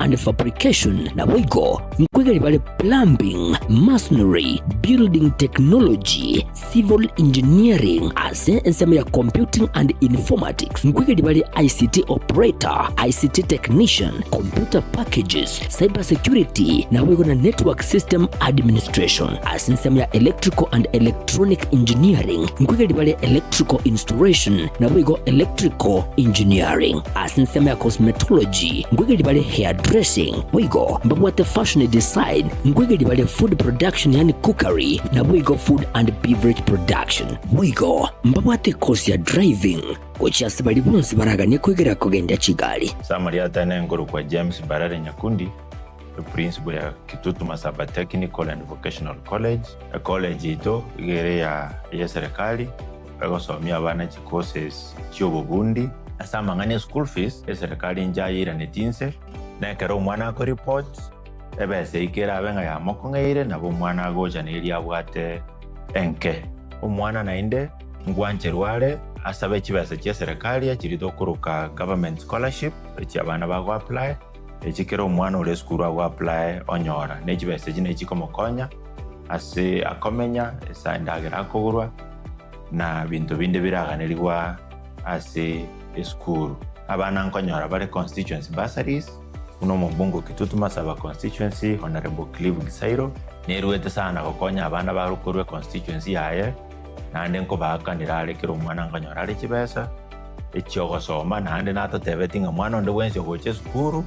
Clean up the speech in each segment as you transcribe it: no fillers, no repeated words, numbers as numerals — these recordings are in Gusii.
and Fabrication, naboigo nkoigeri bare Plumbing, Masonry, Building Technology, Civil Engineering, ase ensemo ya Computing and Informatics nkoigeri bare ICT Operator, ICT Technician, Computer Packages, Cyber Security, naboigo na Network System Administration. Ase ensemo ya Electrical and Electronic Engineering nkoigeri bare Electrical Installation, naboigo Electrical Engineering. Ase ensemo ya Cosmetology nkoigeria bare Hairdressing, boigo mbabwate Fashion Design, nkoigeria bare Food Production yaani Cookery, naboigo Food and Beverage Production. Boigo mbabwate ekosi ya Driving gochia ase baria bonsi baraganie koigeria kogendia chigari. Summary Atene nkorokwa James Mbarare Nyakundi, eprinciple ya Kitutu Masaba Technical and Vocational College. Ecollege yaito iga ere ya eserekari egosomia abana chicourses chiobobundi. Ase amang'ana e school fees, eserekari inche ayeiraneti inse, na ekero omwana ako report, ebesa eyio kerabe ng'a yamokong'eire, nabo omwana agocha na eria abwate enke. Omwana naende ngwancherwa are asabe chibesa chia eserekari echiria tokoroka government scholarship, echi abana bago apply, echi kera omwana ore esukuru ago apply onyora, ne chibesa echi nechikomokonya ase akomenya, ase endagera akogorwa, na binto binde biraganerigwa ase esukuru. Abana nkonyora bare constituency bursaries, buna omobunge o Kitutu Masaba constituency Honourable Clive Gisairo, neruete sana gokonya abana bare korwa econstituency yaye, naende nkobaakanera are kera omwana nkonyora are chibesa echiogosoma, naende natotebeti ng'a mwana onde bwensi ogocha esukuru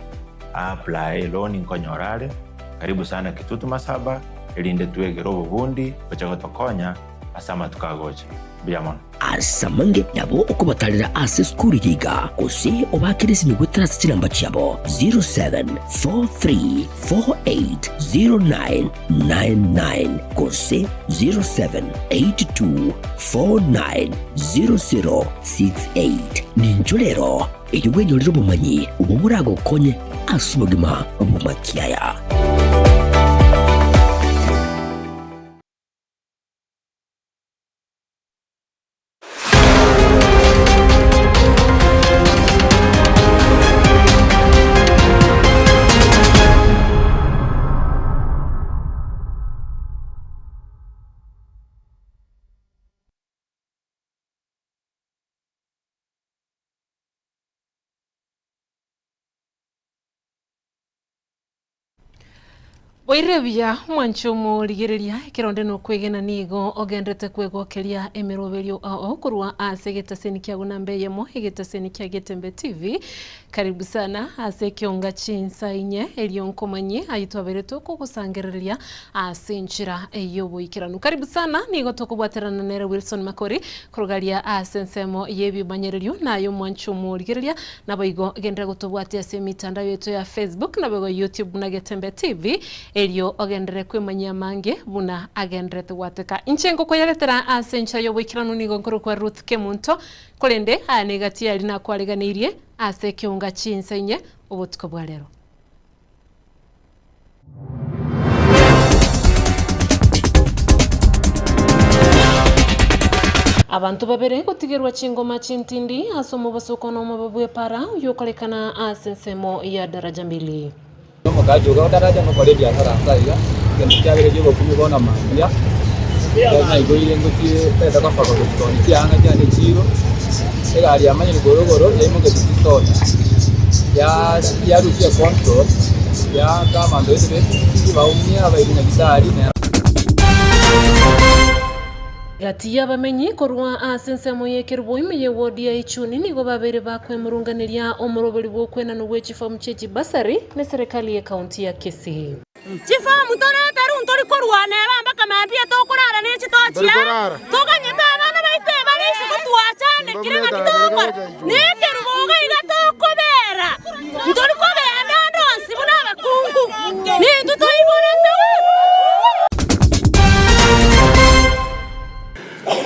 a apply eloni nkonyora are. Karibu sana Kitutu Masaba, erinde twegere obobundi boche gotokonya ase amatuko agocha. Mbuya mono. Ase amange nabo okobatarera ase esukuru eye iga, gose obaakere esimi goetera ase chinamba chiabo 0743480999 gose 0782490068. Ninchwo rero erio bwenyorere obomanyi obwo boragokonye ase obogima bw'amakiaya. Boire buya, omwanche omorigereria, ekero onde nokwegena nigo ogenderete kwegokeria emeroberio ao korwa ase egetaseni kiago namba eyemo, egetaseni kia Getembe TV. Karibu sana ase ekionga chinsa inye, erio nkomanyie ayio twabeire tokogosangereria ase enchera y'oboikeranu. Karibu sana, nigo tokobwaterana nere Wilson Makori korugaria ase ensemo y'ebimanyererio naye omwanche omorigereria Naboigo genderera gotobwatia ase emitandao yaito ya Facebook naboigo YouTube buna Getembe TV, erio ogenderere kwemanyia amange buna agendererete gwateka. Inche ngokoyaretera ase enchera y'oboikeranu nigo nkorokwa Ruth Kemunto, korende aya negati yaria nakwareganeirie ase ekeunga chinsa inye obotuko bwa rero. Abanto babere gotigerwa chingoma chintindi ase omobosokano omobe bw'epara oyokorekana ase ensemo ya Daraja Mbili. Omokachi oria o daraja nokora ebiasara ase aiga, egento kiabere ki'obokumia bono mambia, ekero naigoire ngochie tagete gosoka gochia koonia chianga chiane echiro, egari yamanyire korwa igoro yaimoketie chisoda, yarusia econtrol, yaaka abanto gete be epikipiki baumia abairwe nyagetari nero. Gati y'abamenyi korwa ase ensemo y'ekerubo ime y'ewodi ya Ichuni nigo babeire bakwemurunganeria omoroberi bw'okwenanwa gwe chifomu chie chibasari neserekari y'ekaunti ya Kisii. Chifomu toreterwe ntori korwana eba mpaka mambia tokorara ne chitochi aa, toganyete abana baito ebare isiko twachandekire ng'aki togokora? Nekerubo iga iga tokobera, ntori kogenda ande onsi buna abakungu, nintwe toiborete.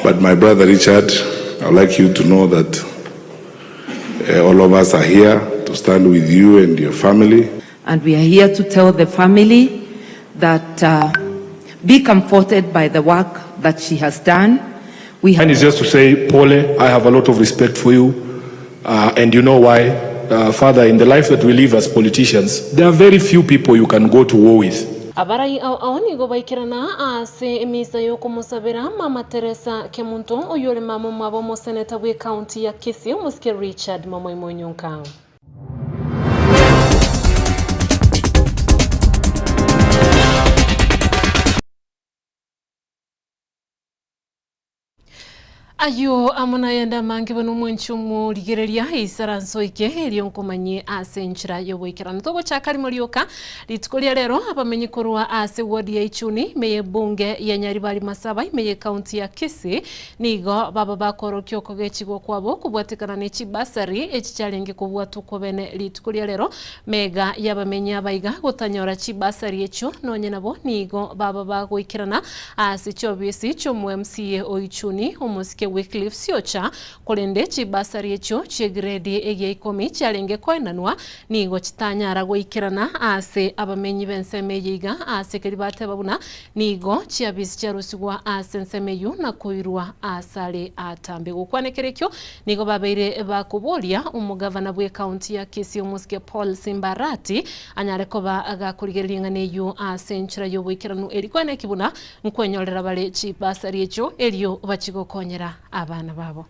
But my brother Richard, I would like you to know that all of us are here to stand with you and your family. And we are here to tell the family that uh, be comforted by the work that she has done. We Mine is just to say, Pole, I have a lot of respect for you, uh, and you know why. uh, father, in the life that we live as politicians, there are very few people you can go to war with. Abarai ao ao nigo baikerana ase emisa y'okomosabera Mama Teresa Kemunto, oyio ore mama omwabo omoseneta bw'ecounty ya Kisii, omosike Richard Momoima Onyonka. Ayio amo nayende amange buna omwanchi omorigereria eisaranso eke erio nkomanyie ase enchera y'ogoikeranu. Togochaka rimo rioka rituko ria rero abamenyi korwa ase ward ya Ichuni ime y'ebunge ya Nyaribari Masaba ime y'ecounty ya Kisii nigo baba bakorokia okogechigwa kwabo kobwatekana ne chibasari echi chiarenge kobwatwa kobene rituko ria rero mega y'abamenyi abaiga gotanyora chibasari echio nonye nabo nigo baba bagoikerana Ase chiobisi chi'omo-MCA o Ichuni, omosike Wycliffe Siocha, korende chibasari echio chi'egredi egia ikomi chiarenge koenanwa, nigo chitanyara goikerana ase abamenyi b'ensemo eye iga, ase keria bateba buna nigo chiabisi chiarusigwa ase ensemo eyio na koirwa asare atambe. Gokwana ekero ekio nigo babeire bakoboria omogavana bw'ecounty ya Kisii omosike Paul Simbarati Anyare koba agakorigereria eng'ana eyio ase enchera y'oboikeranu, erio kwane ki buna nkwenyorera bare chibasari echio, erio bachie gokonyera abana babo.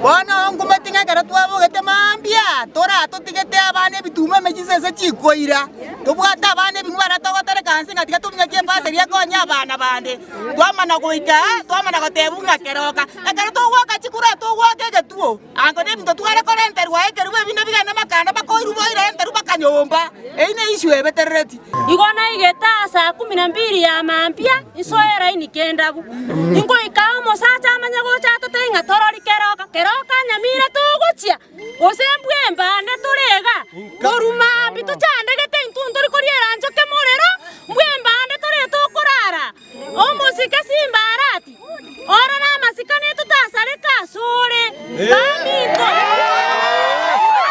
Bono nkumeti ng'a ekero twabogete mambia, toratotigete abana ebituma ime chisese chikoira, tobwate abana ebing'u baria togotereka nse ng'a tiga tominyokie ebasari ekonye abana bande. Twamana goika aa, twamana gotebwa ng'a keroka, ekero togoaka chikura togoaka egetuo. Ango nebinto tware korenterwa ekerubo ebinde bigende makanda bakoirwa boirenterwe bakanyomba. Eyio neissue ebeterereti. Igo naigete aa saa kumi na mbili ya mambia, insoe eraini kendabu. Ingoika omosacha amanye gocha atotebie ng'a torori keroka, keroka nyamira togochia, gose mbwe embande tore iga, korwa mambia tochandegete intwe ntori koria erancho kemorero, mbwe embande tore tokorara. Omosike Simbarati, orore amasikani totasareka asore, baminto.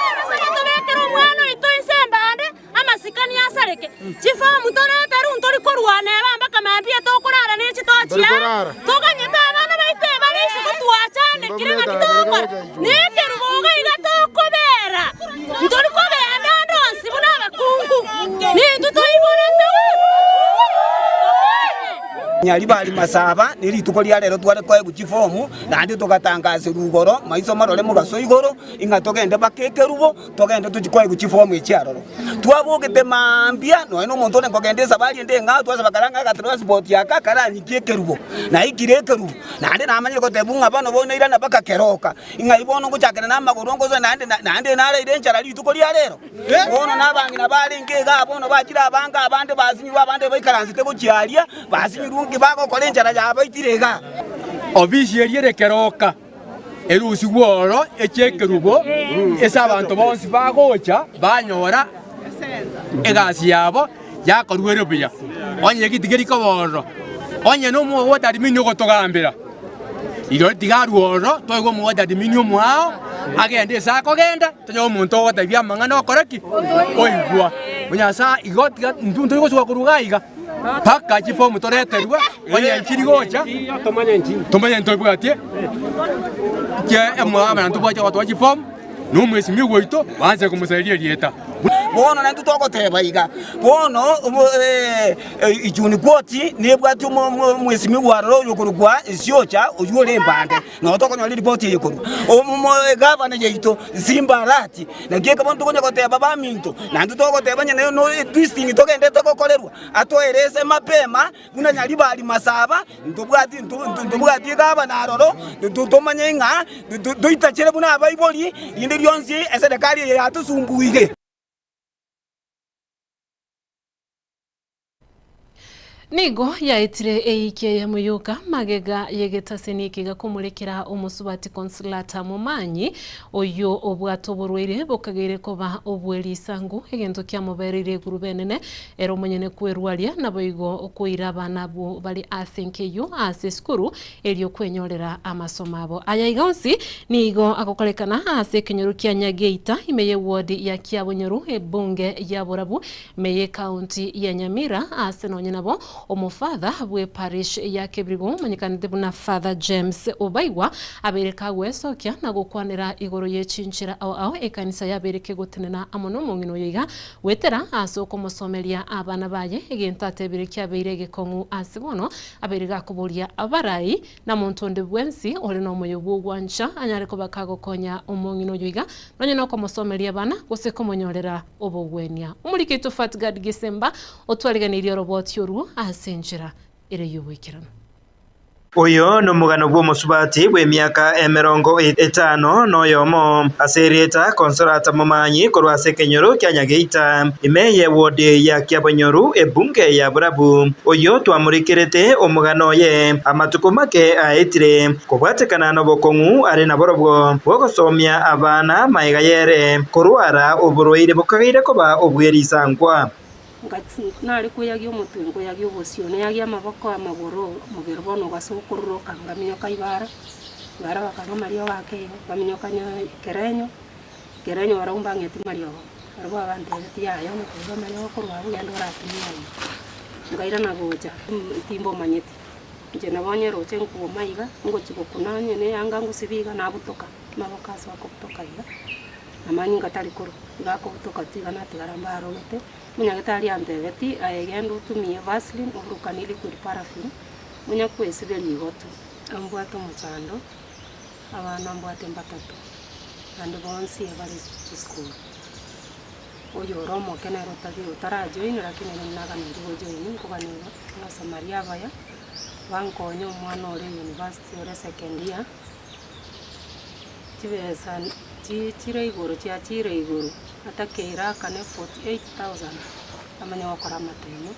Togosaba tobekere omwana oito inse embande, amasikani asareke. Chifomu toreterwe ntori korwana eba mpaka mambia tokorara ne chitochi aa, toganyete abana baito ebare isiko twachandekire ng'aki togokora? Nekerubo iga iga tokobera, ntori kogenda ande onsi buna abakungu, nintwe toiborete tokonye. Nyaribari Masaba, ne rituko ria rero tware koegwa chifomu, naende togatangaserwa igoro, maiso marore mogaso igoro, ing'a togende mpaka ekerubo, togende tochie koegwa chifomu echi aroro. Twabogete mambia, nonya na omonto onde nkogenda esabari ende eng'ao, twasaba kare ang'e agatransport aka karanyikie ekerubo, naikire ekerubo. Naende namanyire gotebwa ng'a bono bono nairana mpaka keroka, ing'ai bono ngochakera namagoro ngosoe naende naende naraire enchara rituko ria rero. Bono nabang'ina barenge igaa bono bachire abange, abande basinyirwe, abande baikaransete gochia aria, basinyirwe nki bagokora enchara yabaitire igaa. Ofisi eria ere keroka erusigwe ororo echie ekerubo ase abanto bonsi bagocha banyora egasi yabo yakorwa ere buya. Onye getiga koba ororo, onye nomogwata admin ogotogambera, rirorio tiga arwe ororo toegwe omogwata admin omoao agende ase akogenda tonyore omonto ogotebia amang'ana okore ki? Oigwa. Onye ase igo tiga intwe ntori gosuka korwa iga iga mpaka chifomu toreterwe onye nchiri gocha tomanye ntobwatie abanto bache gotoa chifomu. Na omwesimigwa oito banse komosareria erieta. Bono naintwe togoteba iga, bono Ichuni Kwoti nebwati omwesimigwa aroro oyokorokwa Siocha, oyio ore embande, nabo tokonyora eripoti eye korwa egavana yaito Simba Arati. Naki eke bono tokonya goteba baminto, naintwe togoteba onye ne twisting togendete gokorerwa, atoerese mapema. Buna Nyaribari Masaba, ntobwati ntobwati egavana aroro, tomanye ng'a toitachere buna abaibori, rinde rionsi eserekari eye yatosumbuire. Nigo yaetire eiki eyemo yoka magega y'egetaseni eke gakomorekera omosubati Consolata Momanyi oyio obwate oborwaire bokageire koba obw'erisangu egento kiamobereire egurube enene Ere omonyene kwerwaria, naboigo okoira abana abwo bare ase enka eyio ase esukuru, erio kwenyorera amasomo abo. Aya iga onsi nigo agokorekana ase ekenyoro kia Nyageita ime y'ewodi ya Kiabonyoru ebunge ya Borabu ime y'ekaunti ya Nyamira ase nonye nabo. Omofather bwe parish ya Kebirigo omanyekanete buna Father James Obaigwa abeire kagwesokia na gokwanera igoro ye chinchera ao ao ekanisa yabeire kegotenena amo nomong'ina oyo iga goetera ase okomosomeria abana baye egento atebire kiabeire egekong'u ase bono abeire gakoboria abarai na monto onde bwensi ore nomoyo bw'ogwancha anyare koba kagokonya omong'ina oyo iga nonye nokomosomeria abana gose komonyorera obogwenia. Omoriki oito Fatgard Gisemba otwariganeirie oroboti orwo ase enchera ere y'oboikeranu. Oyo nomogano bw'omosubati bw'emiaka emerongo etano noyomo, ase erieta Consolata Momanyi korwa ase ekenyoro kia Nyageita, ime y'eward ya Kiabonyoru, ebunge ya Borabu. Oyio twamorekerete omogano oye amatuko make aetire, kobwatekana nobokong'u are naborobwo bw'ogosomia abana magega y'ere korwara oborwaire bokageire koba obw'erisankwa. Nare kweyagia omotwe, nkoyagia obosio, neyagie amaboko, amagoro, omobere bono ogasa okoruroka, nkaminyoka ibara, ibara bakang'a amariogo ake igo, nkaminyoka nyoe ekerenyo, ekerenyo barabwo mbang'eti mariogo, barabwo babantebetie yaya onye koigwa amariogo korwa abwo genda oratumie aywo. Nkairana gocha, timbomanyeti, inche nabo onye roche nkwoma iga, ngochi gokuna onye na eyanga ngosibia iga nabutoka, amaboko ase okobutoka iga, amanyinga tari korwa, iga akobutoka tu iga natigara mbarogete. Omonyagetari antebeti, Aye genda otumie Vaseline oburukanie liquid paraffin, onya kwesiberia igoto. Ambwate omochando, abana mbwate mbatato, naende bonsi ebare chisukuru. Oyo ore omoke nere otari otarajoin lakini ere naganeiri gojoin, nkoganigwa abasamaria abaya, bankonye omwana ore university ore second year, Chibesa chire igoro chiachire igoro, atakeire akane 48,000 amanye gokora amatemo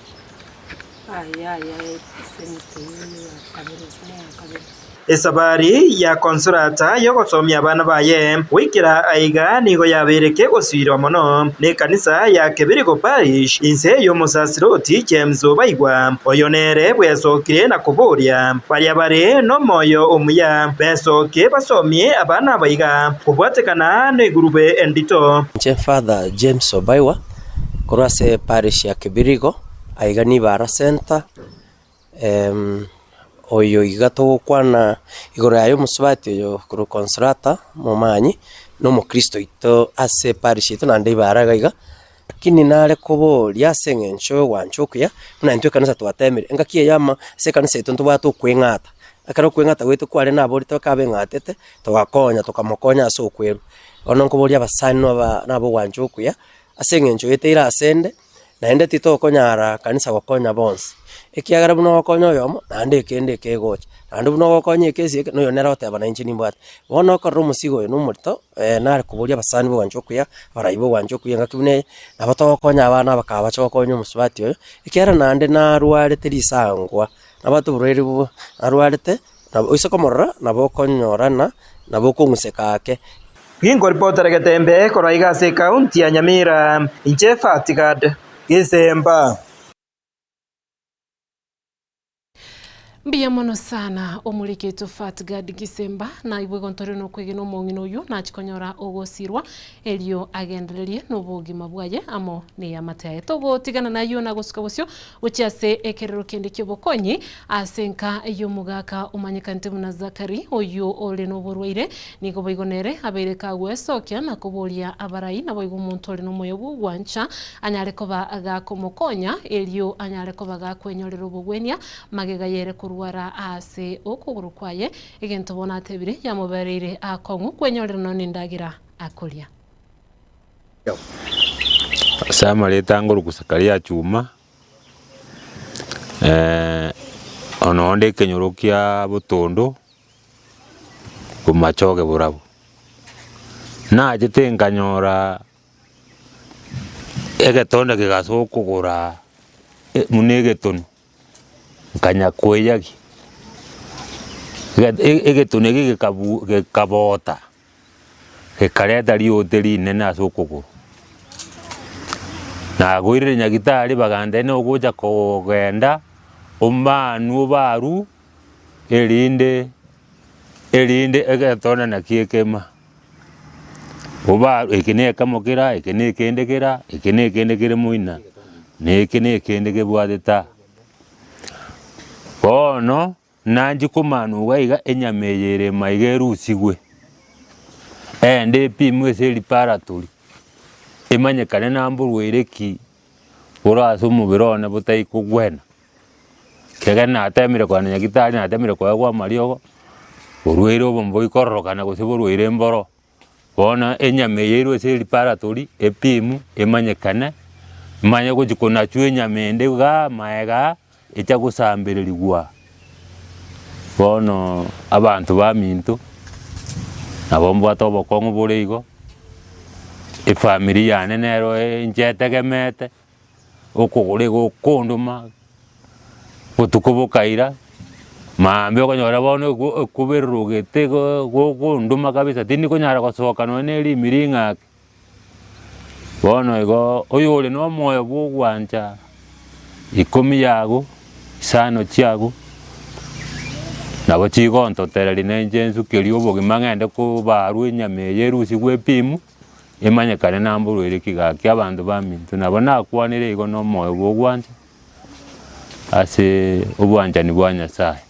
aye aye esemester eywo ya kabere gose ne ya kabere. Esabari ya Consolata y'ogosomia abana baye goikera aiga nigo yabeire kegosirwa mono n'ekanisa ya Kebirigo Parish inse y'omosasiroti James Obaigwa, oyo nere bwesokire na koboria Baria bare nomoyo omuya besokie basomie abana abaiga kobwatekana negurube endito. Inche Father James Obaiwa, korwa ase parish ya Kibirigo, aiga Nibara Centre, oyo iga togokwana igoro yaye omosubati oyo korwa Consolata Momanyi, na omokristo oito ase eparish yaito naende Ibara iga iga. Lakini nare koboria ase eng'encho y'ogwancha okuya, buna intwe ekanisa twatemire, engaki eye ama ase ekanisa yaito ntobwate okweng'ata. Ekero okweng'ata gwaito kware naborete bakaba beng'atete, togakonya tokamokonya ase okwerwa. Bono nkoboria abasani naba nabogwancha okuya, ase eng'encho eteire asende, naende titokonyara kanisa gokonya bonsi, ekiagera buna ogokonya oyomo, naende ekende ekegocha, naende buna ogokonya ekesi eke, noyo nere ogoteba nainche nimbwate. Bono okorora omosigo oyo na omorito. Nare koboria abasani b'ogwancha okuya, abarai b'ogwancha okuya engaki buna eye, nabo togokonya abana abakaba bache gokonya omosubati oyo, ekiagera naende narwarete risangwa, nabwate oborwaire bwo narwarete, nabo oise komorora nabo okonyorana, nabo okong'useka ake. Ginkoripotera Getembe korwa iga ase ekaunti ya Nyamira, inche Fatigad Gisemba. Mbuya mono sana omoriki oito Fatgard Gisemba, naigwe igo ntore nokwegena omong'ina oyio nachie konyora ogosirwa erio agendererie nobogima bwaye amo neyamate yaye. Togotigana nayio na gosuka bosio gochia ase ekerero kende kiobokonyi ase enka yomogaka omanyekanete buna Zachary oyio ore noborwaire nigo boigo nere abeire kagwesokia na koboria abarai naboigo omonto ore nomoyo bwogwancha anyare koba gakomokonya erio anyare koba gakwenyorera obogwenia Magega y'ere korwara aase okogoro kwaye, egento bono atebire yamobereire aakong'u kwenyorera nonya nendagera akoria. Ase amareta ngoroku Zakaria Chuma, ono onde ekenyoro kia Botondo, Bomachoge Borabu. Nachete nkanyora Egetonda kegasa okogora buna egetonu, nkanya koeyagia, egetonu eke gekabu gekabota, gekareta riote rinene ase okogoro. Nagoirire nyagetari bagantebia nogocha kogenda omanwe obarwe erinde erinde egetonda naki ekema. Oba eke na ekemo kera, eke na ekende kera, eke na ekende kere moina, na eke na ekende kebwate taa. Bono nanchie komanwa iga iga enyama eye ere maiga erusigwe, ende epimwe ase eriparatory, emanyekane namborwaire ki bore ase omobere one botai kogwena. Ekiagera natemire kogenda nyagetari natemire koegwa amariogo, borwaire obo mboikororokana gose borwaire mboro. Bono enyama eye erwe ase eriparatory, epimwe, emanyekane, emanye gochia konachwa enyama ende igaa maega aa, echa gosambererigwa. Bono abanto baminto, nabo mbwate obokong'u bore igo, efamiri yane nero inche etegemeete. Okogoro igo okondoma, botuko bokaira, maambia okonyora bono ego ekobererogete igo gokondoma kabisa tindi konyara gosoka nonye na erimi ring'ake. Bono igo oyore na omoyo bwa ogwancha ikomi yago, isano chiago, nabo chigontotereria na inche nsukerie obogima ng'ende kobarwa enyama eye erusigwe epimu. Emanyekane namborwere ki gaki abanto baminto, nabo nakwanire igo nomoyo bw'ogwancha ase obwanchani bwa Nyasae.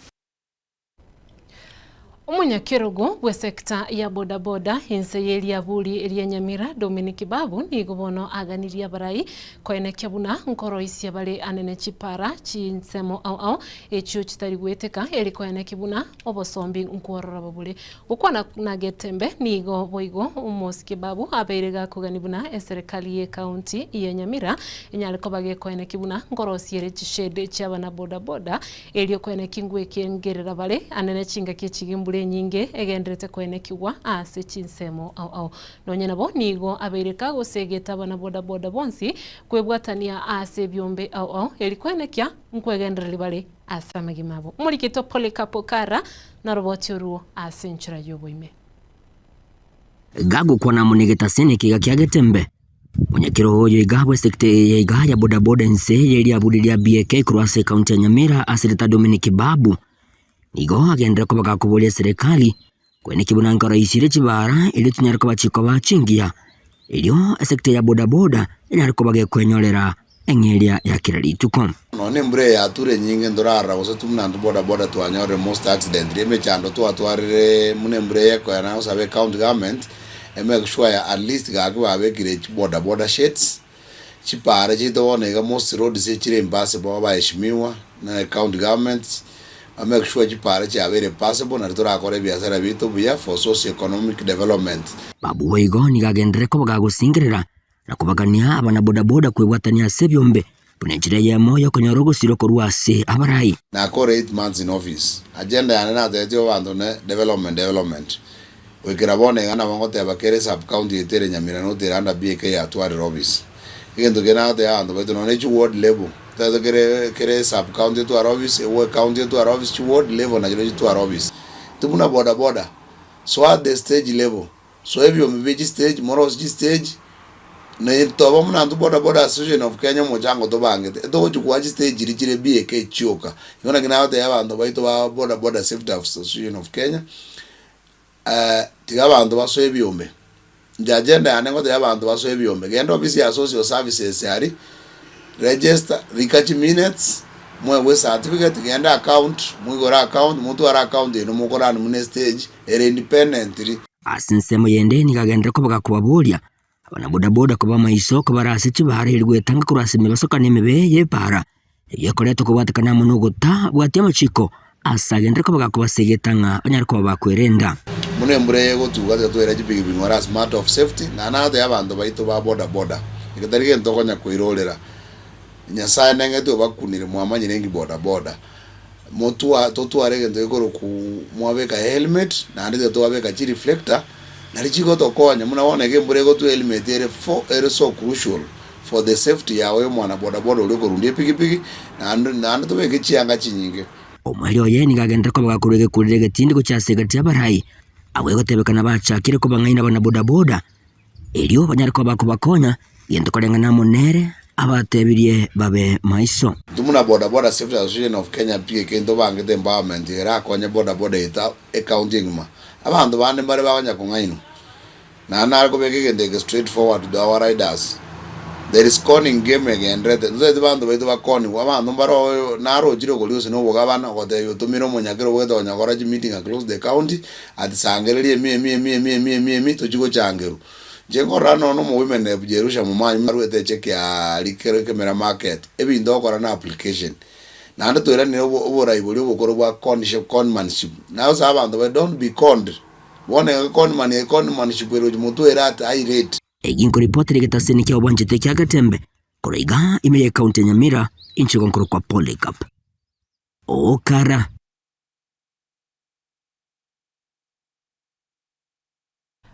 Omonyakerogo bw'esekta ya bodaboda inse y'eriaburi ria Nyamira Dominic Babu nigo bono aganirie abarai koenekia buna nkoroisia bare anene chipara chinsemo ao ao echio chitari goeteka eri koenekia buna obosombi nkwororoba bore. Gokwana na Getembe nigo boigo omosike Babu abeire gakogani buna eserekari ye county ya Nyamira enyare koba gekoeneki buna nkorosia ere chished chiabana boda boda erio koeneki ngwekengerera bare anene chingaki echiga embura enyinge egenderete koenekigwa ase chinsemo ao ao. Nonye nabo nigo abeire kagosegeta abana boda boda bonsi kwebwatania ase ebiombe ao ao eri koenekia nkwegendereria bare ase amagima abo. Omorikito Polycarp Kara Naroboti oruo ase enchera y'oboime. Gagokwana amo negetasini ekiga kia Getembe, Monyakerogo oyo iga bw'esekta eye iga ya bodaboda ense ye riaburi ria BAK korwa ase ekaunti ya Nyamira ase rita Dominic Babu nigo agenderere koba gakoboria eserekari koenekia buna nkoroisirie chibara erio chinyare koba chikoba chingiya erio esekta ya bodaboda enyare koba gekwenyorera eng'eria ya kera rituko. Nonya nembura eye yature enyinge ntorarora gose tu buna intwe boda boda twanyorire most accident riria emechando twatwarire buna embura eye ekoya nagosaba ecounty government e make sure ya at least gaki babekire chiboda boda shades chipara chiaito bono iga most roads echire impassable abaheshimiwa na ecounty government ba make sure chipara chiabeire passable nario torakore ebiasara biaito buya for socio economic development. Babu boigo nigo agenderere koba gagosingerera na kobagania abanabodaboda kwebwatania ase ebiombe buna enchera eyemo y'okonyora ogosirwa korwa ase abarai. Nakore 8 months in office, agenda yane natebetie abanto ne development development. Goikera bono iga nabo ngoteba kera esub county yaito ere Nyamira not ere under BAK yatwarire office. Egento keria nagotebia abanto baito nonya ne chi ward level, totagete kere kere esub county etware office, ewo ecounty etware office, chi ward level nachirochio chitware office. Intwe buna boda boda, soa at the stage level, Soa ebiombe bie chistage, morosie chistage, na toba buna intwe Boda Boda Association of Kenya omochango tobangete, etogochia koa chistage chiria chire BAK chioka. Igo naki nagotebia abanto baito ba Boda Boda Safety Association of Kenya, tiga abanto basoe ebiombe. Inche agenda yane ngotebia abanto basoe ebiombe, genda ofisi ya Social Services aria, register, rika chiminutes, moegwe ecertificate, genda account, moigore account, motware account eye mokorani buna estage, ere independently. Ase ensemo yende nigo agenderere koba gakobaboria abanabodaboda koba amaiso kobare ase chibara erio gwetanga korwa ase emebasokano emebe y'epaara, eyio ekoretwa kobwatekana amo nogotabwatia amachiko ase agenderere koba gakobasegeta ng'a banyare koba bakwerenda. Buna embura eye egotuga tiga twere chipigipigi ng'ora as matter of safety, naende nagotebia abanto baito ba boda boda, eke tari gento okonya koirorera, Nyasae neng'ete obakunire mwamanyire nki boda boda, motwa totware egento gekorokwa mwabeka helmet naende tiga twabeka chireflector nari chigotokonya buna bono iga embura egotwa ehelmet ere fo ere so crucial for the safety yago ya omwana boda boda oria okorundia epigipigi naende naende tobeke chianga chinyinge. Omweri oye nigo agenderete koba gakorwa egekureri egetindi gochia ase egati y'abarai, abwo egotebekana bachakire kobang'aina abanabodaboda, Erio banyare koba bakobakonya, gento koreng'ana amo nere abatebirie babe maiso. Intwe buna Boda Boda Safety Association of Kenya PAK ntobangete empowerment erakonye boda boda yaito ecounty engima. Abanto bande mbare bakonya kong'ainwa. Naende nare kobeka egento eke straight forward to our riders. There is conning game egenderete, ntotaeti banto baito bakonigwe, abanto mbare oo narochire okoria gose na obogabana, ogotebia otomire omonyakero obwate konya gokora chimeeting across the county, ati sangereria emi emi emi emi emi emi emi tochie gochangerwa. Inche nkorora nonya omo women rep Jerusha Momanyi arwete echeki aria kero ekemera market, ebinto ogokora na application. Naende toiranire obo oborai boria obokoro bwa conship conmanship. Nagose abanto baria don't be conned, bono iga conman conmanship ere gochia motwe ere at high rate. Egi nkoripotera egetaseni kia obwanchete kia Gatembe korwa igaa ime ye county ya Nyamira, inche igo nkorokwa Polycarp Okara.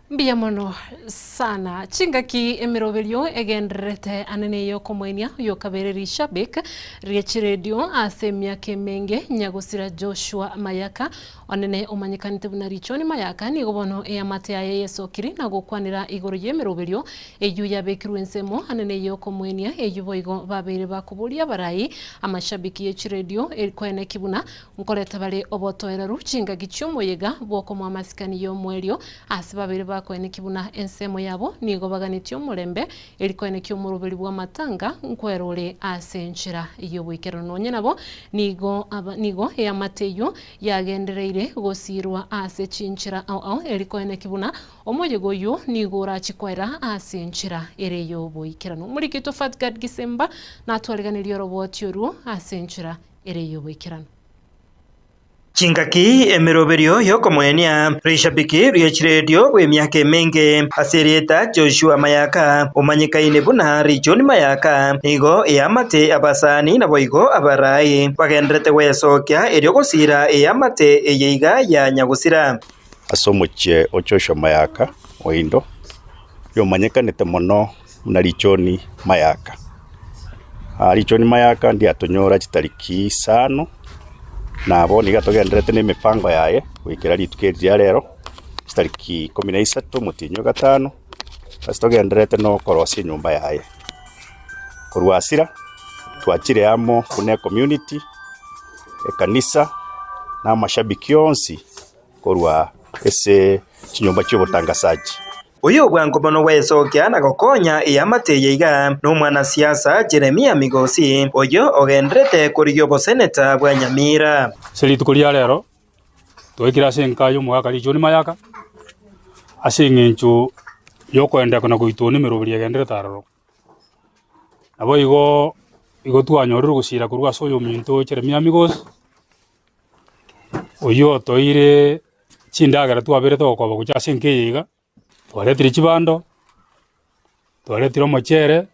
Mbuya mono sana. Chingaki emeroberio egendererete ane neyokomoenia oyokabere rishabik rie chiredio ase emiaka emenge nyagosira Joshua Mayaka onene omanyekanete buna Richoni Mayaka nigo bono eamate yaye yesokiri na gokwanera igoro y'emeroberio eyio yabekirwe ensemo ane neyokomoenia eyio boigo babeire bakoboria abarai amashabiki ye chiredio koeneki buna Nkoreta bare obotoereru chingaki chi'omoyega bw'okomoa amasikani y'omoerio, ase babere bakoenekia buna ensemo yabo nigo baganetie omorembe, eri koenekia omoroberi bw'amatanga nkwera ore ase enchera y'oboikeranu. Nonye nabo, nigo aba nigo eamate eyio yagendereire gosiirwa ase chinchera ao ao, eri koenekia buna omoyega oyio nigo orachie koera ase enchera ere y'oboikeranu. Omoriki oito Fatgard Gisemba natwariganirie oroboti orwo ase enchera ere y'oboikeranu. Chingaki emeroberio y'okomoenia rishabiki rie chiredio bw'emiaka emenge ase erieta Joshua Mayaka, omanyekaine buna Richoni Mayaka, nigo eamate abasani naboigo abarai bagenderete gwesokia erio gosira eamate eye iga ya nyagosira. Ase omochie o Joshua Mayaka oindo, oyomanyekanete mono buna Richoni Mayaka. Richoni Mayaka ndiatonyora chitariki isano, na bono iga togendererete na emipango yaye goikera rituko eri ria rero, chitariki ikomi na isato omotienyi o gatano, ase togendererete na okorosia enyomba yaye. Korwa asira, twachire amo buna ecommunity, ekanisa, na amashabiki onsi korwa ase chinyomba chi'obotangasaji. Oyo bwango mono gwesokia na gokonya eamate eye iga nomwanasiasa Jeremia Migosi, oyio ogenderete korigia oboseneta bwa Nyamira. Ase rituko ria rero twaikire ase enka y'omogaka Richoni Mayaka, ase eng'encho y'okoendeka na goitwa nemeroberi egenderete aroro. Naboigo igo twanyorire ogosira korwa ase oyominto Jeremia Migosi, Oyio otoire chindagera twaberete gokoba gochia ase enka eye iga, twaretire chibando, twaretire omochere,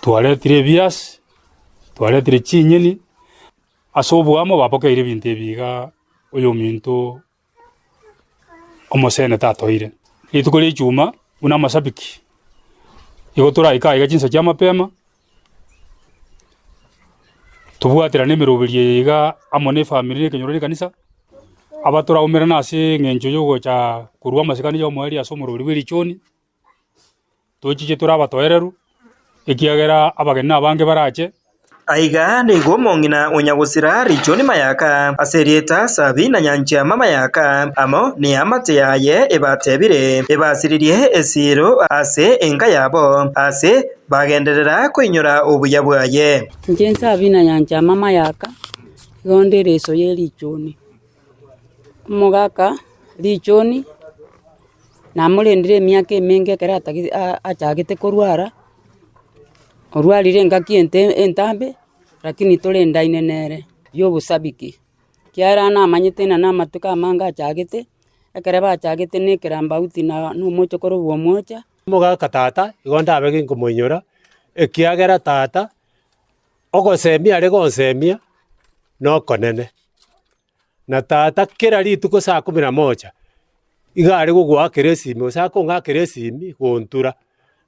twaretire ebiasi, twaretire chinyeni, ase oboamo bapokeire ebinto ebi iga oyominto omoseneta atoire. Rituko ria echuma buna amashabiki, igo toraike aiga chinsa chia mapema, Tobwaterane emeroberio eye iga amo na efamiri na ekenyoro na ekanisa, aba toraumerane ase eng'encho ya ogocha korwa amasikani ya omoerio ase omoroberi bwe richoni, tochiche tore abatoereru, ekiagera abageni nabange barache. Aiga nigo omong'ina o nyagosira Richoni Mayaka, ase erieta Sabina Nyanchama Mayaka, amo neamate yaye ebatebire, ebasiririe esiiro ase enka yabo, ase Bagenderera koinyora obuya bwaye. Inche Sabina Nyanchama Mayaka, igo nde ereso ye richoni. Omogaka richoni namorendire emiaka emenge ekero atagete achagete korwara, orwarire engaki ente entambe, lakini torendaine nere y'obosabiki, ekiagera namanyete ng'a namatuko amange achagete, ekero bachagete na ekerambauti na omochokoro bwa omocha. Omogaka tata, igo ndabe ginkomoinyora, ekiagera tata ogosemia are gonsemia nokonene. Na tata kera rituko saa kumi na moja, iga are gogoakera esimi gose akong'akera esimi gontura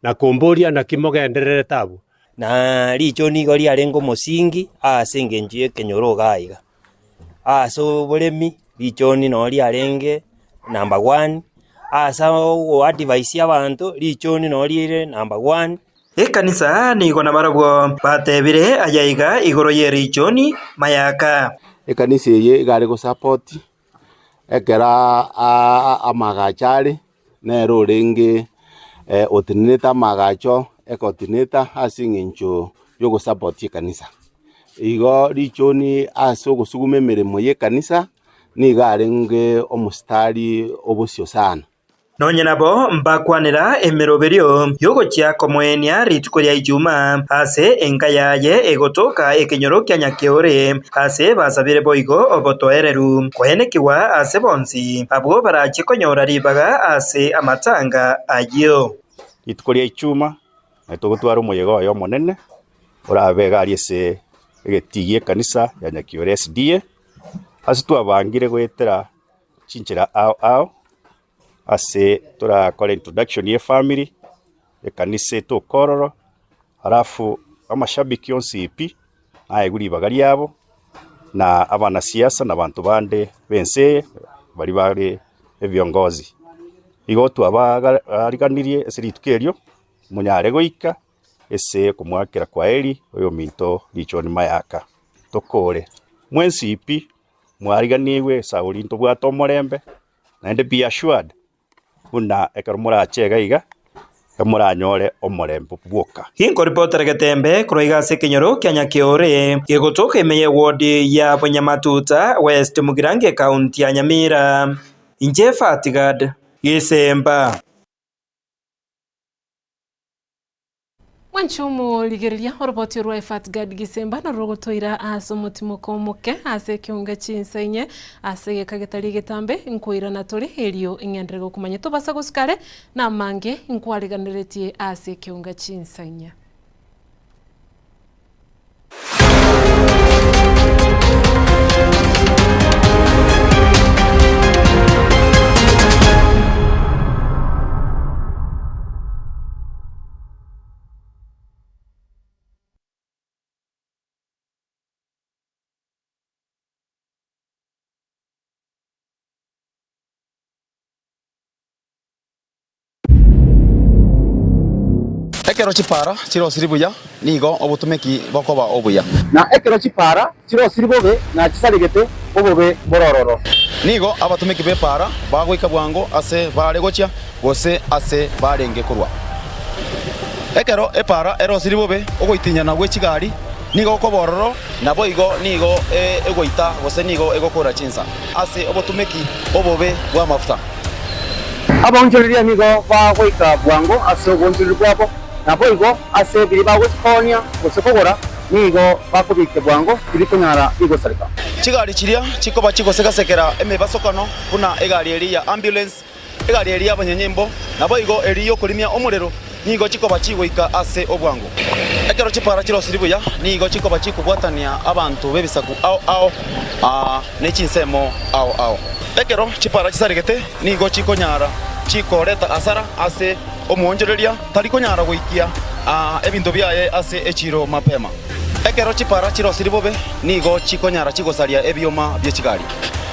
na komboria naki mogendererete abwo. Na riicho nigo riarenge omosingi ase engencho y'ekenyoro iga iga. Ase oboremi richoni noo riarenge number one, ase ogoadvise abanto richoni noo rire number one. Ekanisa nigo nabarabwo batebire ayaiga igoro ye richoni mayaka. Ekanisa eye iga are gosupport ekero amagacho are, nere orenge otenenete amagacho. Ecoordinator ase eng'encho y'ogosupport ekanisa. Igo richoni ase ogosuguma emeremo y'ekanisa nigo arenge omositari obosio sana. Nonya nabo mbakwanera emeroberio y'ogochia komoenia rituko ria Ijumaa ase enka yaye egotoka ekenyoro kia Nyakeore, ase basabire boigo obotoereru koenekigwa ase bonsi abwo barachie konyora ribaga ase amatanga ayio. Rituko ria Ijumaa togotwara omoyega oye omonene orabe iga aria ase egetii gi'ekanisa ya Nyakiore SDA, ase twabangire goetera chinchera ao ao, ase torakore introduction ye family, ekanisa etoke ororo, alafu amashabiki onsi pi naegwe ribaga riabo, na abanasiasa na abanto bande b'ense eye baria bare ebiongozi. Igo twabariganirie ase rituko erio, monyare goika ase okomoakera kwaheri oyominto Richoni Mayaka. Tokore mwensi pi Mwariganigwe esauri ntobwate omorembe, naende be assured buna ekero morache iga iga, emoranyore omorembe bwoka. Ginkoripotera getembe korwa iga ase ekenyoro kia Nyakeore, gegotoka ime y'ewodi ya Bonyamatuta, West Mugirango ekaunti ya Nyamira. Inche Fatigad Gisemba. Mwanche omorigereria oroboti rwa Efat Gad Gisemba norwo rogotoira ase omotimoko omoke ase ekeonga chinsa inye ase egeka getari egetambe nkoirana tore erio ing'enderere gokomanya tobasa gosika are namange nkwariganeretie ase ekeonga chinsa inye. Ekero chipaara chirosiri buya, nigo obotomeki bokoba obuya. Na ekero chipaara chirosiri bobe na chisaregete, obobe mborororo. Nigo abatomeki b'epaara bagoika bwango ase baare gochia, gose ase barenge korwa. Ekero epaara erosiri bobe, ogoitinyana gwe chigari nigo gokoba ororo, naboigo nigo egoita gose nigo egokora chinsa ase obotomeki obobe bw'amafuta. Abaonchoreria nigo bagoika bwango ase oboonchoreria bwabo, naboigo ase biria bagokoonia gose kogora nigo bakobiikia bwango tibikonyara bigosareka. Chigari chiria chikoba chigosegasekera emebasokano buna egari eria ya ambulance, egari eria y'abanyanyimbo, naboigo eria y'okorimia omorero nigo chikoba chigoika ase obwango. Ekero chipara chirosiri buya nigo chikoba chikobwatania abanto b'ebisaku ao ao ne chinsemo ao ao. Ekero chipara chisaregete nigo chikonyara chikoreta asara ase omoonchoreria tari konyara goikia ebinto biaye ase echiiro mapema. Ekero chipara chirosiri bobe nigo chikonyara chigosaria ebioma bie chigari.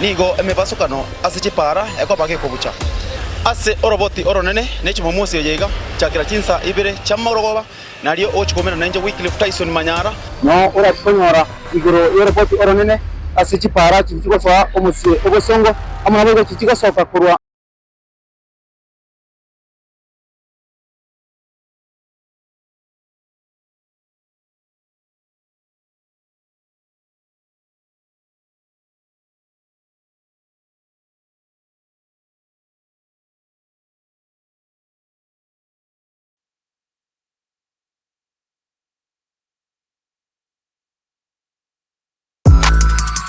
Nigo emebasokano ase chipara ekoba gekobucha. Ase oroboti oronene ne Chumamosi eye iga, chakera chinsa ibere chi'amorogoba, nario ogochia koumera nainche Wycliffe Tyson Manyara. Nao orachie konyora igoro y'oroboti oronene ase chipara chiria chigosoa omosie obosongo, amo naboigo chiria chigosoka korwa.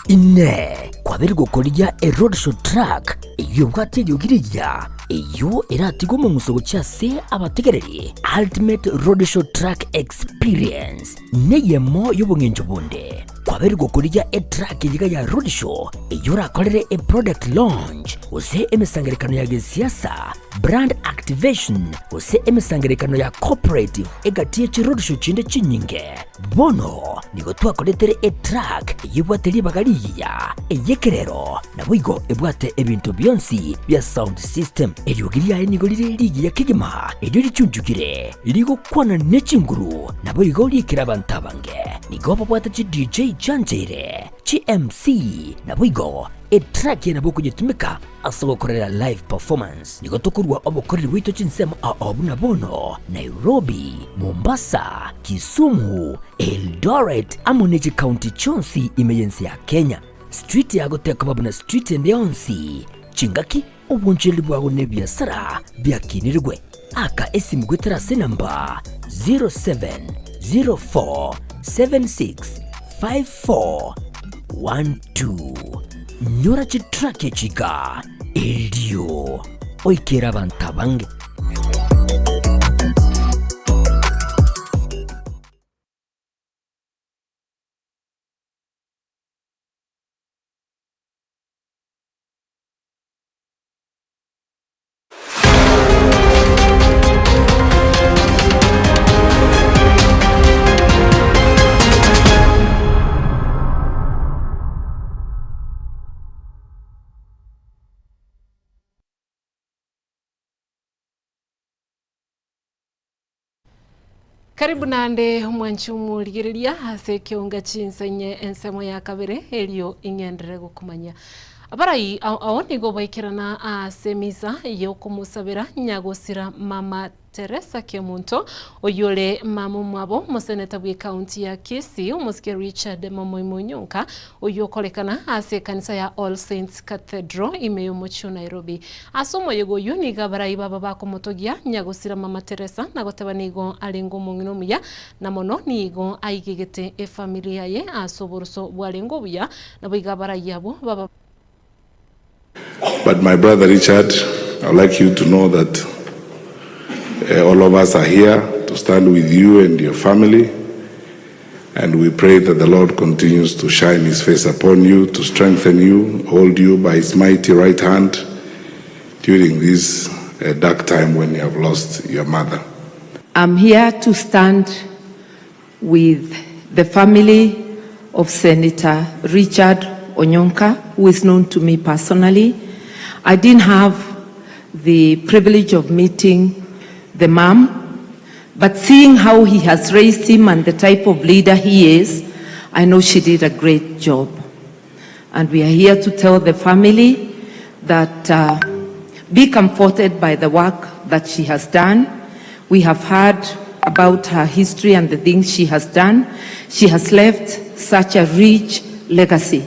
Inee! Kwabeire gokorigia eroadshow truck eyio ebwate eriogi rigiya, eyio eratige omong'uso gochia ase abategereri? Ultimate Roadshow Truck Experience neyemo y'obong'encho bonde. Kwabeire gokorigia etruck eyiga ya roadshow eyio orakorere eproduct launch gose emesangererekano ya gesiasa, brand activation gose emesangererekano ya cooperative egati ye chiroadshow chinde chinyinge. Bono nigo twakoretere etruck eyio ebwate ribaga rigiya, ey'ekerero, naboigo ebwate ebinto bionsi bia sound system. Eriogi riaye nigo rire rigiya kegima, erio richunchukire, rigokwana ne chinguru, naboigo riikire abanto abange. Nigo babwate chi DJ chiancheire. GMC, naboigo etrack eye nabo okonyetumeka ase ogokorera live performance. Nigo tokorua obokoreri bwaito chinsemo ao buna bono, Nairobi, Mombasa, Kisumu, Eldoret amo ne chikaunti chionsi ime y'ense ya Kenya. Street yago tekoba buna street ende yonsi, chingaki Obonchereri bwao nebiasara biakinirigwe. Aka esimu goetera ase enamba 0704765412. Nyora chitrack echi iga erio oikere abanto abange. Karibu naende omwanchi omorigereria ase ekeonga chinsenye ensemo ya kabere erio ing'enderere gokomanyia. Abarai ao ao nigo baikerana ase emisa y'okomosabera nyagosira mama Teresa Kemunto oyio ore mama omwabo omoseneta bw'ecounty ya Kisii omosike Richard Momoima Onyonka oyio okorekana ase ekanisa ya All Saints Cathedral ime y'omochie o Nairobi. Ase omoyega oyio nigo abarai baba bakomotogia nyagosira mama Teresa na goteba nigo arenge omong'ina omuya na mono nigo aigegete efamiri yaye ase oboroso bwarenge obuya naboigo abarai abwo baba But my brother Richard, I would like you to know that uh, all of us are here to stand with you and your family. And we pray that the Lord continues to shine his face upon you, to strengthen you, hold you by his mighty right hand during this uh, dark time when you have lost your mother. I'm here to stand with the family of Senator Richard Onyonka, who is known to me personally. I didn't have the privilege of meeting the mom, but seeing how he has raised him and the type of leader he is, I know she did a great job. And we are here to tell the family that uh, be comforted by the work that she has done. We have heard about her history and the things she has done. She has left such a rich legacy.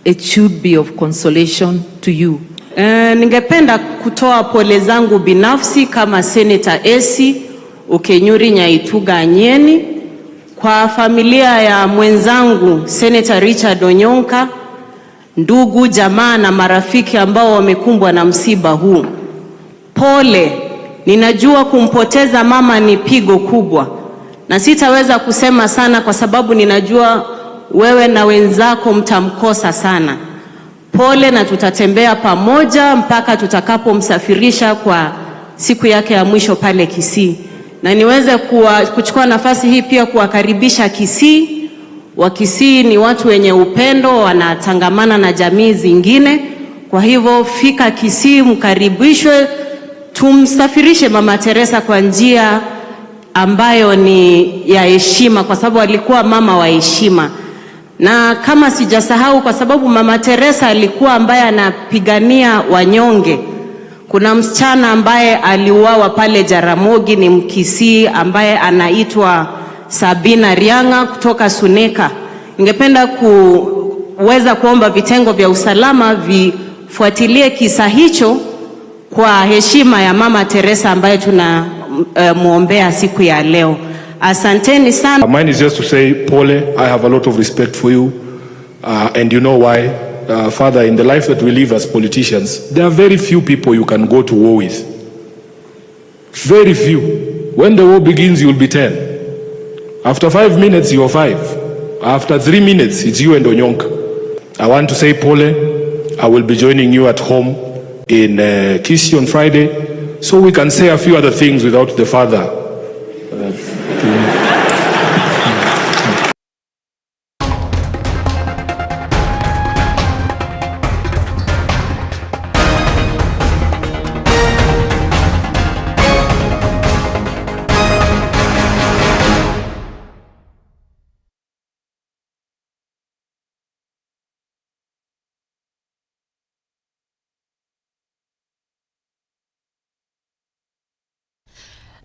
It should be of consolation to you. Eh, ningependa kutoa pole zangu binafsi kama Senator Esi Okenyuri Nyaituga Anyeni kwa familia ya mwenzangu Senator Richard Onyonka, ndugu jamaa na marafiki ambao wamekumbwa na msiba huu. Pole, ninajua kumpoteza mama ni pigo kubwa, na sitaweza kusema sana kwa sababu ninajua wewe na wenzako mtamkosa sana. Pole, na tutatembea pamoja mpaka tutakapomsafirisha kwa siku yake ya mwisho pale Kisii. Na niweze kuwa, kuchukua nafasi hii pia kuwakaribisha Kisii. Wakisii ni watu wenye upendo, wanatangamana na jamii zingine. Kwa hivyo fika Kisii, mkaribishwe, tumsafirishe Mama Teresa kwa njia ambayo ni ya heshima, kwa sababu alikuwa mama wa heshima na kama sijasahau, kwa sababu Mama Teresa alikuwa ambaye anapigania wanyonge. Kuna msichana ambaye aliuawa pale Jaramogi, ni Mkisii ambaye anaitwa Sabina Rianga kutoka Suneka. Ningependa kuweza kuomba vitengo vya usalama vifuatilie kisa hicho kwa heshima ya Mama Teresa ambaye tunamwombea siku ya leo. Asanteni sana. Mine is just to say, Pole, I have a lot of respect for you. And you know why? Father, in the life that we live as politicians, there are very few people you can go to war with. Very few. When the war begins, you'll be 10. After 5 minutes, you're 5. After 3 minutes, it's you and Onyonka. I want to say, Pole, I will be joining you at home in Kisii on Friday, so we can say a few other things without the father.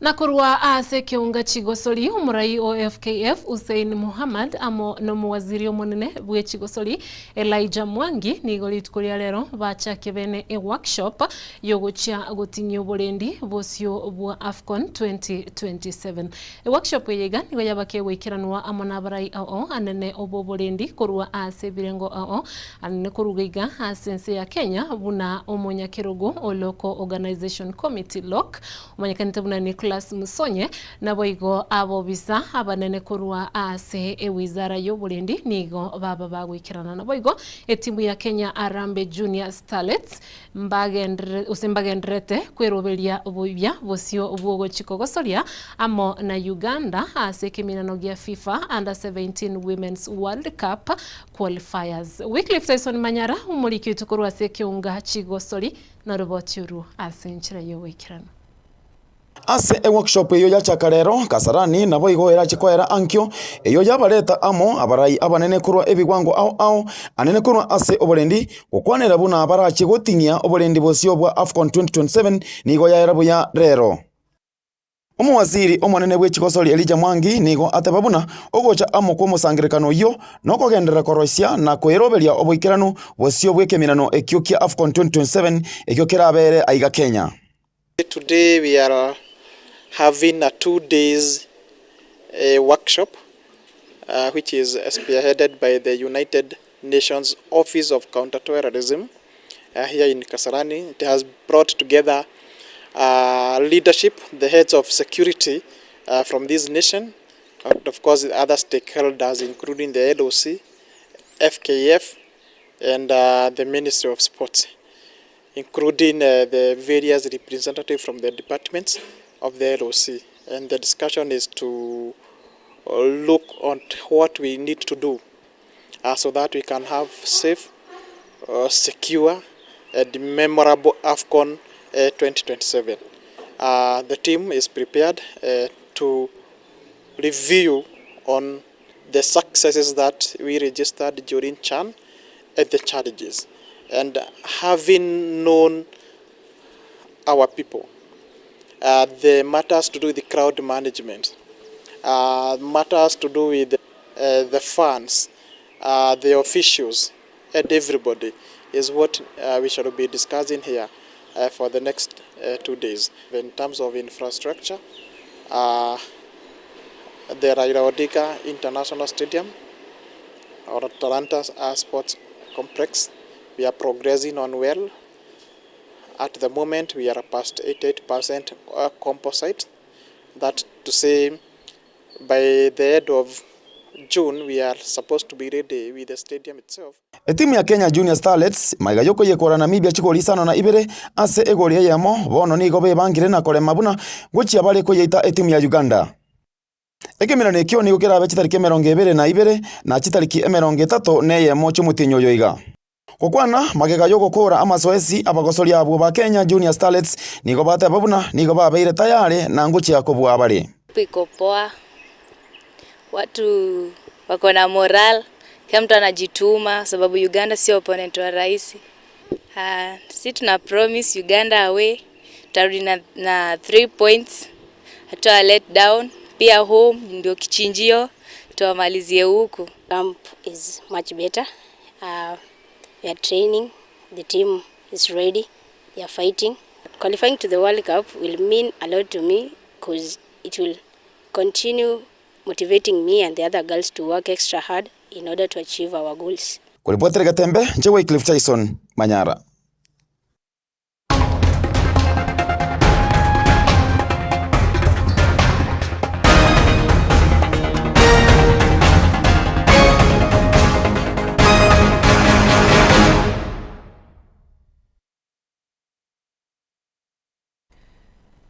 Na korwa ase ekeunga chigosori, omorai o FKF Hussein Mohammed amo nomowaziri omonene bwe chigosori Elijah Mwangi nigo rituko ria rero bachakia bene eworkshop yogochia goting'ia oborendi bosio bwa Afcon 2027. Eworkshop eye iga nigo yabake goikeranwa amo nabarai ao anene oboborendi korwa ase ebirengo ao anene koruga iga ase ense ya Kenya buna omonyakerogo o Local Organisation Committee, LOC, Omanyekanete buna Nicholas Musonye, naboigo abobisa abanene korwa ase ewizara y'oborendi nigo baba bagoikerana. Naboigo etimu ya Kenya Harambee Junior Starlets gose mbagendererete kweroberia obuya bosio bw'ogochi kogosoria amo na Uganda ase ekeminano gia FIFA Under 17 Women's World Cup Qualifiers. Wycliffe Tyson Manyara omoriki oito korwa ase ekeunga chigosori Noroboti orwo ase enchera y'ogoikeranu. Ase eworkshop eyio yachaka rero, Kasarani naboigo erache koera ankio, eyio yabareta amo abarai abanene korwa ebigwango ao ao anene korwa ase oborendi, gokwanera buna barache goting'ia oborendi bosio bwa Afcon 2027 nigo yaera buya rero. Omowaziri omonene bw'echigosori Elijah Mwangi nigo ateba buna ogocha amo kw'omosangererekano oyio nokogenderera koroisia na koeroberia oboikeranu bosio bw'ekeminano ekio kia Afcon 2027 ekio kerabere aiga Kenya. Today we are having a 2 days workshop which is spearheaded by the United Nations Office of Counter-Terrorism here in Kasarani. It has brought together leadership, the heads of security from this nation, and of course other stakeholders including the LOC, FKF, and the Ministry of Sports, including the various representatives from the departments of the LOC. And the discussion is to look on what we need to do so that we can have safe, secure, and memorable AFCON 2027. The team is prepared to review on the successes that we registered during CHAN and the challenges. And having known our people, the matters to do with the crowd management, matters to do with the fans, the officials, and everybody is what we shall be discussing here for the next 2 days. In terms of infrastructure, the Raila Odinga International Stadium or Talanta Sports Complex, we are progressing on well. At the moment, we are past 88% composite. That to say, by the end of June, we are supposed to be ready with the stadium itself. Etimu ya Kenya Junior Starlets maiga yokoyekora Namibia chigori isano na ibere ase egori eyemo bono nigo bebangire na korema buna gochia bare koyeita etimu ya Uganda. Ekemerano ekio nigo kerabe chitariki 22 na chitariki 31 chiomotienyi oyo iga. Gokwana magega yogokora amasoesi abagosori abwo ba Kenya Junior Starlets nigo bateba buna nigo babeire tayari na ngochia kobua bare. Iko poa, watu wako na moral, kila mtu anajituma sababu Uganda sio opponent wa rahisi. Si tuna promise Uganda away tutarudi na 3 points, hatuta let down. Pia home ndio kichinjio, tuwamalizie huku. Camp is much better. We are training, the team is ready, they are fighting. Qualifying to the World Cup will mean a lot to me because it will continue motivating me and the other girls to work extra hard in order to achieve our goals. Kuripotere Gatembe, nche Wycliffe Tyson, Manyara.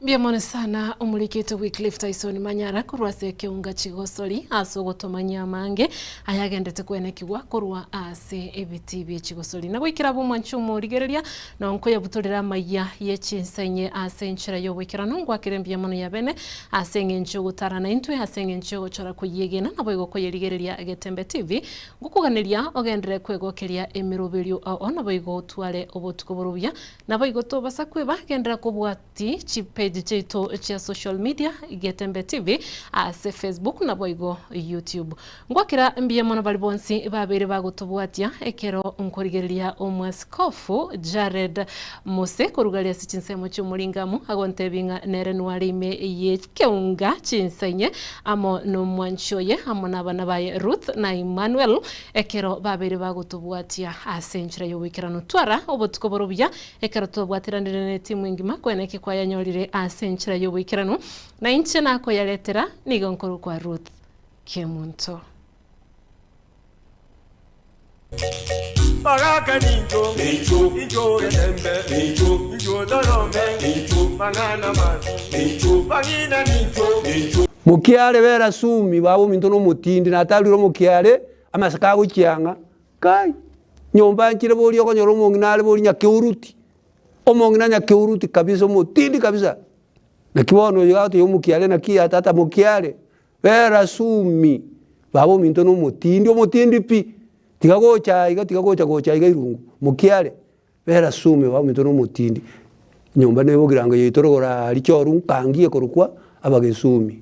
Mbuya sana omorikete Wycliffe Tyson Manyara korwa ase ekeunga chigosori ase ogotomanyia amange ayagendete kwenekigwa korwa ase ebiti bie chigosori na goikera bomwanchi omorigereria nonkoyabutorera amaiya ye chinsenye ase enchera y'oboikeranu ngwakire mbuya mono ya bene ase eng'encho ogotarana intwe ase eng'encho ogochora koyegena nabo igo koyerigereria Getembe TV ngokuganeria ogendere kwegokeria emeroberio ao nabo igo otware obotuko borubuya nabo igo tobasa kweba gendera kobwati chipeji. chipeji chiaito chia social media, Getembe TV ase Facebook naboigo YouTube. Ngwakera mbuya mono baria bonsi babeire bagotobwatia ekero nkorigereria Omwasikofu Jared Mose korugaria ase chinsemo chi'omoringamu agontebia ng'a nere nware ime y'ekeunga chinsa inye amo nomwanchi oye amo nabana baye Ruth na Emmanuel ekero babeire bagotobwatia ase enchera y'oboikeranu. Twara obotuko bore obuya ekero twabwateranire netimu engima kwene eke kwayanyorire ase enchera y'oboikeranu, na inche nakoyaretera nigo nkorokwa Ruth Kemunto. Bagaka nincho, incho getembe, incho torome, mang'ana mabi, bang'ina nincho. Mokiare bera sumi baba ominto nomotindi natarire omokiare amaseko agochiang'a kai nyomba nchire boria okonyora omong'ina are boria nyakeuruti omong'ina nyakeuruti kabisa omotindi kabisa naki bono oyo agotebia omokiare naki ya tata mokiare bera sumi baba ominto nomotindi omotindi pi tiga gocha aiga tiga gocha gocha aiga irungu mokiare bera sumi baba ominto nomotindi nyomba nebogirango yaito rogoro aria choru nkangi ekorokwa abagesumi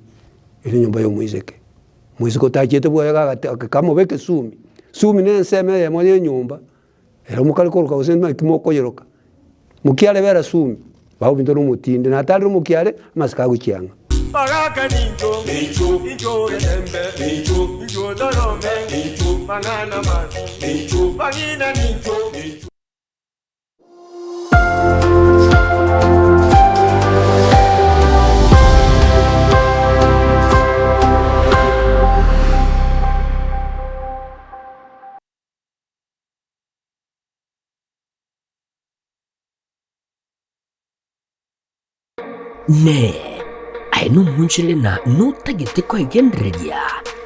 ere enyomba ya omoiseke. Moiseke otachiete bwoye gagate kamobeke sumi, sumi na ensemo eyemo ya enyomba ere mokare koroka gose naki mokoyeroka, mokiare bera sumi, baba ominto nomotindi, natarire omokiare amasiko agochiang'a. Bagaka nincho, incho getembe, incho torome, mang'ana mabi, bang'ina nincho. Inee! Aye nomoonchorere na notagete kwegendereria,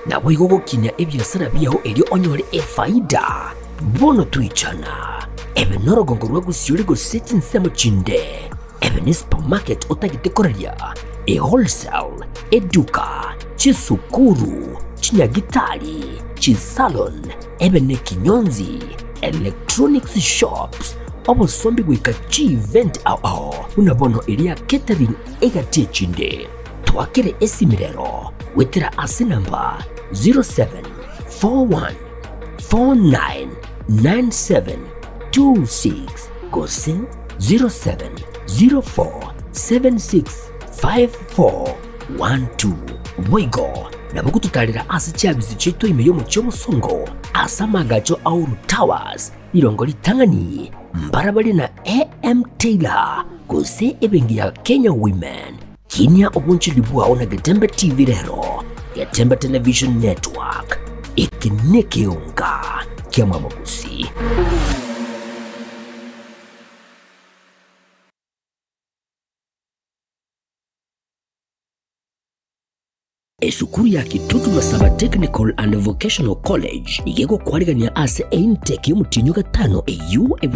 naboigo gokinia ebiasara biao erio onyore efaida? Bono toichana, ebe norogongo rwa gosiori gose chinsemo chinde, ebe ne supermarket otagete koraria, e wholesale, eduka, chisukuru, chinyagitari, chisalon, ebe nekinyonzi, electronics shops, obosombi goika chievent ao ao buna bono eria catering egati echinde. Twakere esimi rero goetera ase namba 0741 499726 gose 0704 765412. Boigo nabo gototarera ase chiabisi chiaito ime y'omochie omosongo ase amagacho a Uhuru Towers, rirongo ritang'ani, mbarabare na AM Taylor gose ebenki ya Kenya Women. Kinia obonchoreri bwao na Getembe TV rero, Getembe Television Network, eke nekeonga ki'amabogusi. Esukuru ya Kitutu Masaba Technical and Vocational College iga egokwarigania ase eintake y'omotienyi o gatano eyio ebwate.